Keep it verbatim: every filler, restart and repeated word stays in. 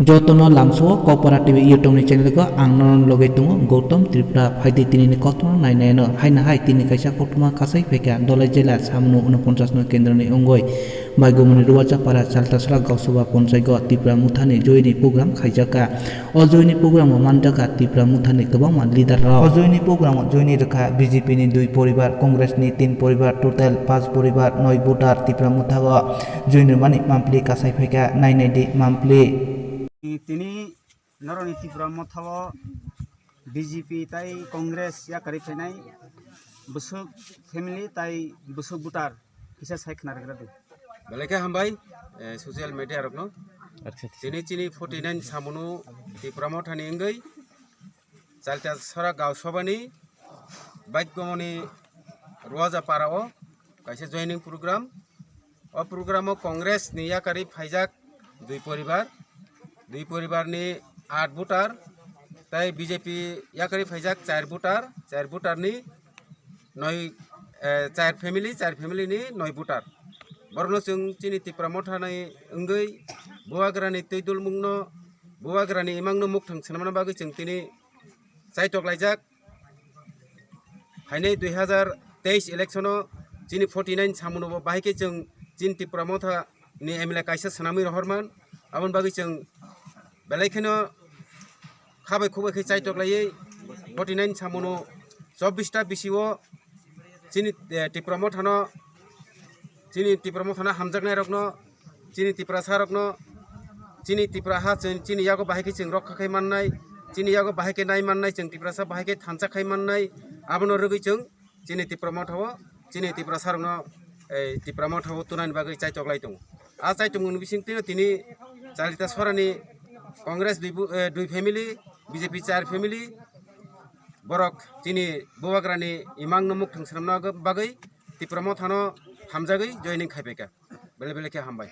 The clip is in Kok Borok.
Jotono lamsao Kokpara T V YouTube ni channel ko ang nono loge tongo Gautam Tripura. Phaidi tini ni kotor nai nai no haina hai tini kaisa koktwma kasai phaikha Dholai jela Samunu unoponchas no kendro ni ongoi Baigomoni Ruwajapara Chaltasora Gausabha Ponchai go Tipra Motha ni joini program khaijakha. O joini program o manjakha Tipra Motha ni kwbangma leader rok. O joini program o joini rwkha B J P ni dui poribar, Congress ni tin poribar, total panch poribar, noi voter Tipra Motha o joini rwmani mampli kasai phaikha, nai nai di mampli. Tini noroni Tipra Motha o B J P tai Congress yakarwi phainai bwswk family tai bwswk voter kisa sai khna rwgra di. Belai khe hambai, eh, social media rokno. Acha, acha. Tini chini forty nine Samunu Tipra Motha ni wngwi Chaltasora Gausabha ni Baigomoni Ruwajapara o kaisa joining program. O program o Congress ni yakarwi phaijak dui poribar, dui poribar ni aat voter, tai B J P yakarwi phaijak char voter, char voter ni noi, eh, char family, char family ni noi voter. Borokno chwng chini Tipra Motha ni wngwi Bubagrani twi dulmungno, Bubagrani imangno mukthang swnamna bagwi chwng tini chaitok laijak. Hainai dui hazar teis election o chini forty nine Samunu bo bahai khe chwng chini Tipra Motha ni M L A kaisa swnamwi rohorman. Aboni bagwi chwng belai kheno khabai khubai khe chaitok laiwi forty nine Samunu chobbish ta bisi o chini, eh, Tipra Motha no, chini Tipra Motha no hamjaknai rokno, chini Tiprasa rokno, chini Tipra ha chwng, chini yago bahai khe chwng rokha khai mannai, chini yago bahai khe nai mannai, chwng Tiprasa bahai khe thansa khai mannai, abono rwgwi chwng chini Tipra Motha o, chini Tiprasa rokno, ei, Tipra Motha o tunani bagwi chaitok lai tongo. A chaitok ni bising twi tini Chaltasora ni Congress dui bu-, eh, dui family, B J P char family, borok chini Bubagrani imangno mukthang swnamna bagwi Tipra Motha no hamjagwi joining khai phaikha. Belai belai khe hambai.